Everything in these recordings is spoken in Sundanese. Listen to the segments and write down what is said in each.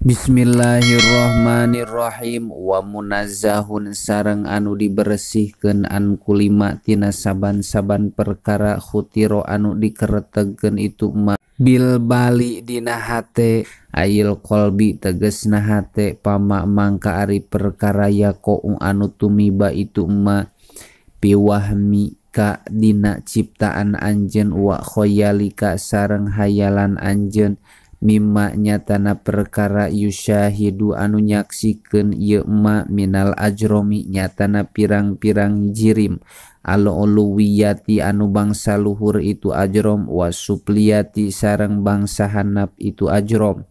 Bismillahirrahmanirrahim. Wa munazzahun sareng anu dibersihkeun an kulima tina saban-saban perkara khutiro anu dikeretegkeun itu ma bil bali dina hate ayil qalbi tegesna hate pama mangka ari perkara yaqo anu tumiba itu ma piwahmi ka dina ciptaan anjeun wa khoyalika sareng hayalan anjeun mimma nyatana perkara yusyahidu anu nyaksikeun ieu ma minal ajromi nyatana pirang-pirang jirim al-uluwiyati anu bangsa luhur itu ajrom wa supliyati sareng bangsa hanap itu ajrom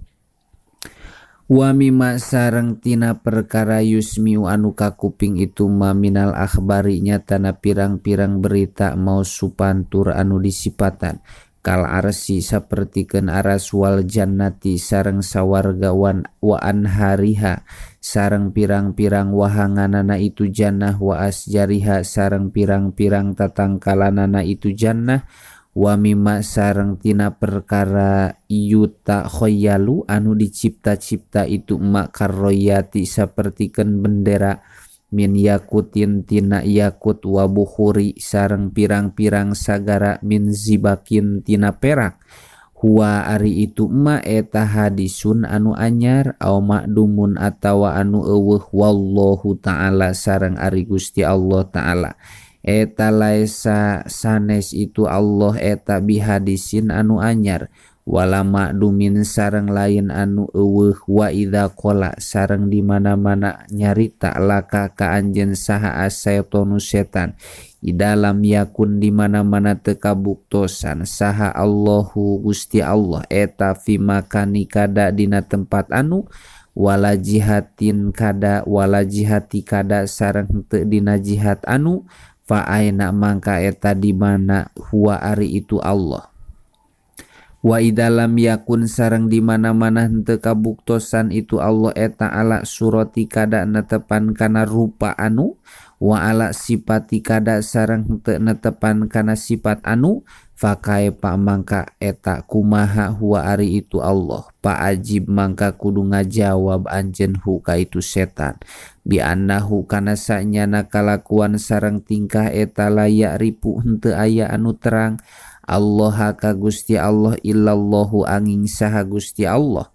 wa mimma sareng tina perkara yusmiu anu kakuping itu ma minal akhbari nyatana pirang-pirang berita mau supantur anu disipatan kal arsi sapertikeun aras wal jannati sareng sawarga wan wa anhariha sareng pirang-pirang wahanganana itu jannah wa asjariha sareng pirang-pirang tatangkalanana itu jannah wa mimma sareng tina perkara yuta khoyalu anu dicipta-cipta itu makarroyati sapertikeun bendera min yakutin tina yakut wa bukhuri sareng pirang-pirang sagara min zibakin tina perak huwa ari itu ma eta hadisun anu anyar au makdumun atawa anu eueuh wallahu ta'ala sareng ari Gusti Allah ta'ala eta laisa sanes itu Allah eta bihadisin anu anyar wala makdumin sareng lain anu eueuh wa idza qala sareng di mana-mana nyarita laka ka anjeun saha asyaitonu setan idalam yakun di mana-mana teu kabuktosan saha Allahu Gusti Allah eta fi makani kada dina tempat anu wala jihatin kada wala jihati kada sareng teu dina jihad anu fa aina mangka eta di mana huwa ari itu Allah wa idalam yakun sareng di mana-mana henteu kabuktosan itu Allah eta ala surati kada netepan kana rupa anu wa ala sipati kada sareng henteu netepan kana sifat anu fakae pa mangka eta kumaha huwa ari itu Allah pa ajib mangka kudu ngajawab anjeun hu ka itu setan bi annahu kana sanyana kalakuan sareng tingkah eta layak ripu henteu aya anu terang Allah ka Gusti Allah illallahu angin saha Gusti Allah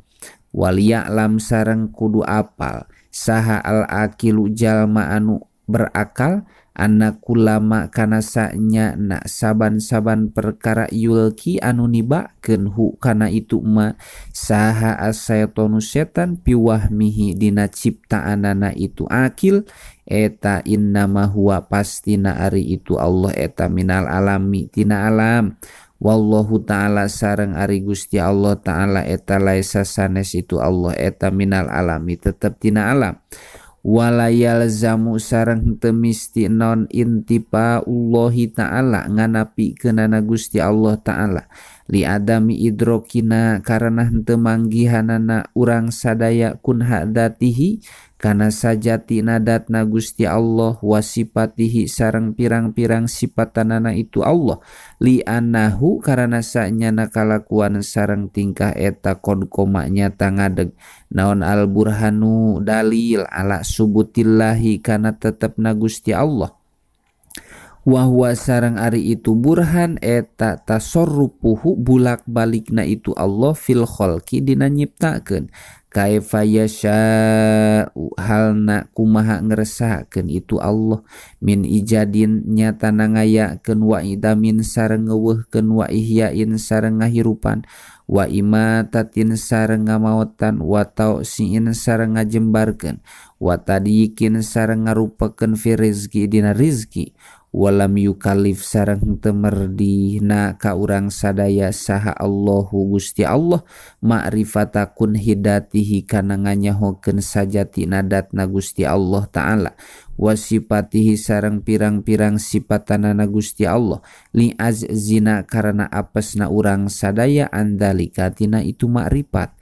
waliya'lam sareng kudu apal saha al-aqilu jalma anu berakal anna kulama kana sanya na saban-saban perkara yulki anu nibakeun hu kana itu ma saha asyaitonu setan piwahmihi dina ciptaanana itu akil eta innama huwa pastina ari itu Allah eta minal alami tina alam wallahu ta'ala sareng ari Gusti Allah ta'ala eta laisa sanes itu Allah eta minal alami tetep tina alam wala yalzamu sareng teu misti non intipa Allahi ta'ala nganapikeunana Gusti Allah ta'ala li adami idrokina karena henteu manggihanana urang sadaya kun hadatihi kana sajatina datna Gusti Allah wa sipatihi sareng pirang-pirang sipatanana itu Allah li annahu karena sanyana kalakuan sareng tingkah eta qad koma nyata ngadeg naon al burhanu dalil ala subutillahi kana tetepna Gusti Allah wa huwa sareng ari itu burhan eta tasarrufuhu bulak-balikna itu Allah fil khalqi dina nyiptakeun kaifa yasha'u halna kumaha ngeresakeun itu Allah min ijadin nyatana ngayakeun wa idamin sareng ngeuweuhkeun wa ihya'in sareng ngahirupan wa imatatin sareng ngamaotan wa tausiin sareng ngajembarkeun wa tadyikin sareng ngarupakeun fi rizki dina rizki walam yukalif sareng teu merdihna ka urang sadaya saha Allahu Gusti Allah ma'rifata kun hidatihi kana nganyahokeun sajatina datna Gusti Allah ta'ala wa sipatihi sareng pirang-pirang sipatanana Gusti Allah li azzina karena apesna urang sadaya andalika tina itu ma'rifat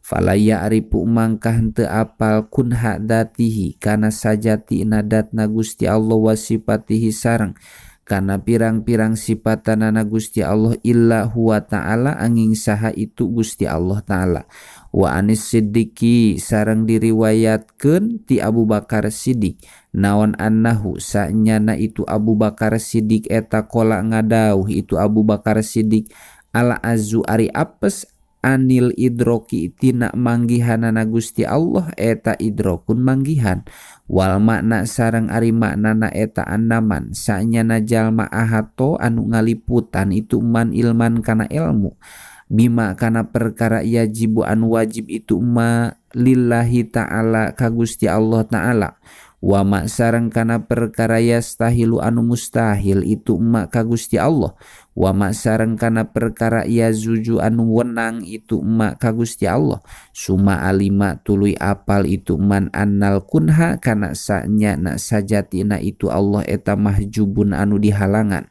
fala ya'rifu mangka henteu apal kun hadatihi kana sajatina datna Gusti Allah wa sipatihi sareng kana pirang-pirang sipatanana Gusti Allah illa huwa ta'ala angin saha itu Gusti Allah ta'ala. Wa anis Siddiqi sareng diriwayatkeun ti Abu Bakar Siddiq naon annahu sanyana itu Abu Bakar Siddiq eta kola ngadauh itu Abu Bakar Siddiq ala azu ari apes anil idroki tina manggihanana Gusti Allah eta idrokun manggihan wal makna sareng ari maknana eta andaman sanyana jalma ahato anu ngaliputan itu man ilman kana ilmu bima kana perkara yajibu anu wajib itu ma lillahi ta'ala ka Gusti Allah ta'ala wa ma sareng kana perkara yastahilu anu mustahil itu ma ka Gusti Allah wa ma sareng kana perkara yazuju anu wenang itu ma ka Gusti Allah suma alima tuluy apal itu man annal kunha kana sanyana sajatina itu Allah eta mahjubun anu dihalangan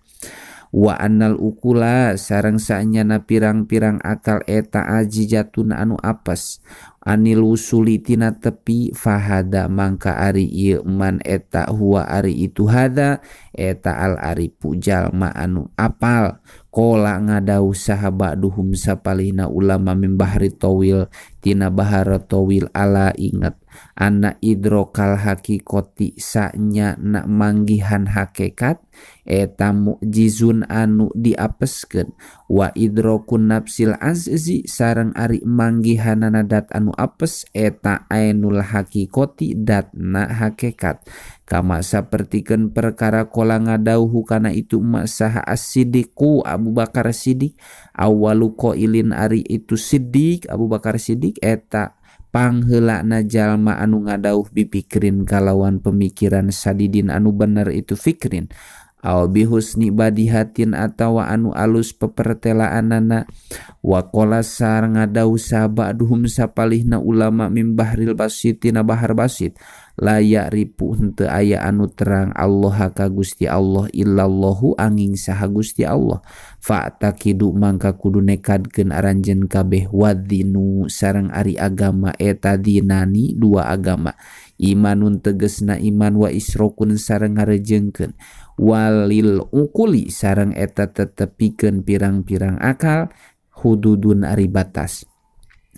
wa annal ukula sareng sanyana pirang-pirang akal eta ajijatun anu apes anil wusuli tina tepi fahada mangka ari ieu man eta huwa ari itu hada eta al arifu jalma anu apal kola ngadau saha ba'duhum sapalihna ulama min bahri tawil tina bahara tawil ala ingat anna idrokal hakikoti sanyana manggihan hakikat eta mukjizun anu diapeskeun wa idrokun nafsil azzi sareng ari manggihanana dat anu apes eta ainul hakikoti datna hakikat kama sapertikeun perkara kola ngadauhu kana itu masaha as-siddiqu Abu Bakar Siddiq awalu qailin ari itu Siddiq Abu Bakar Siddiq eta pangheulana jalma anu ngadauh bipikrin kalawan pemikiran sadidin anu bener itu fikrin aw bihusni badihatin atawa anu alus pepertelaanana wa qala sareng ngadauh saba'duhum sapalihna ulama mim bahril basitina bahar basit la ya'rifu henteu aya anu terang Allah ka Gusti Allah illallahu angin saha Gusti Allah fa'taqidu mangka kudu nekadkeun aranjeun kabeh wadinu sareng ari agama eta dinani dua agama imanun tegesna iman wa isrokun sareng ngarejengkeun walil ukuli sareng eta tetepikeun pirang-pirang akal hududun ari batas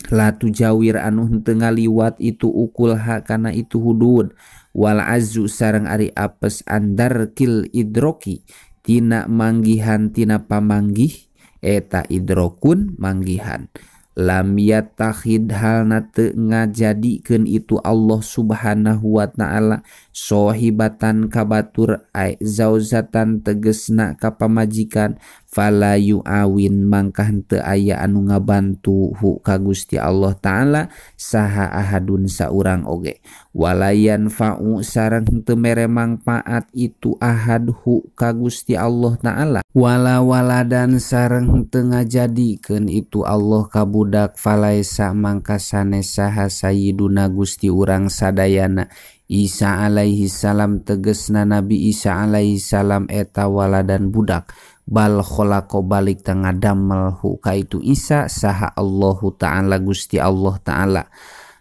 la tujawir anu henteu ngaliwat itu ukul ha kana itu hudud wal azzu sareng ari apes andarkil idroki tina manggihan tina pamanggih eta idrokun manggihan lam yattakhid halna teu ngajadikeun itu Allah subhanahu wa ta'ala sohibatan kabatur ai zauzatan tegesna ka pamajikan fala yu'awin mangka henteu aya anu ngabantu hu ka Gusti Allah ta'ala saha ahadun saurang oge walayan fa'u sareng henteu mere mangpaat itu ahad hu ka Gusti Allah ta'ala wala waladan sareng henteu ngajadikeun itu Allah ka budak falaisa mangka sanes saha sayyiduna Gusti urang sadayana Isa alaihi salam tegesna Nabi Isa alaihi salam eta waladan budak bal kholaqo balik tengah damel hu ka itu Isa saha Allahu ta'ala Gusti Allah ta'ala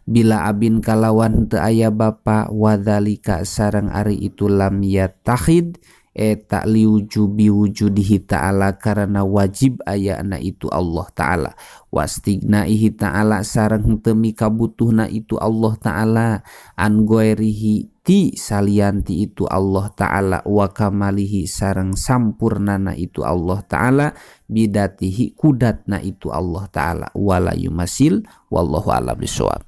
bila abin kalawan teu aya bapa wadzalika sareng ari itu lam yatakhid eta liwujubi wujudihi ta'ala karena wajib ayana itu Allah ta'ala wastignaihi ta'ala sareng henteu mikabutuhna itu Allah ta'ala an ghairihi ti salianti itu Allah ta'ala wa kamalihi sareng sampurnana itu Allah ta'ala bidatihi kudatna itu Allah ta'ala wala yumasil wallahu a'lam bishawab.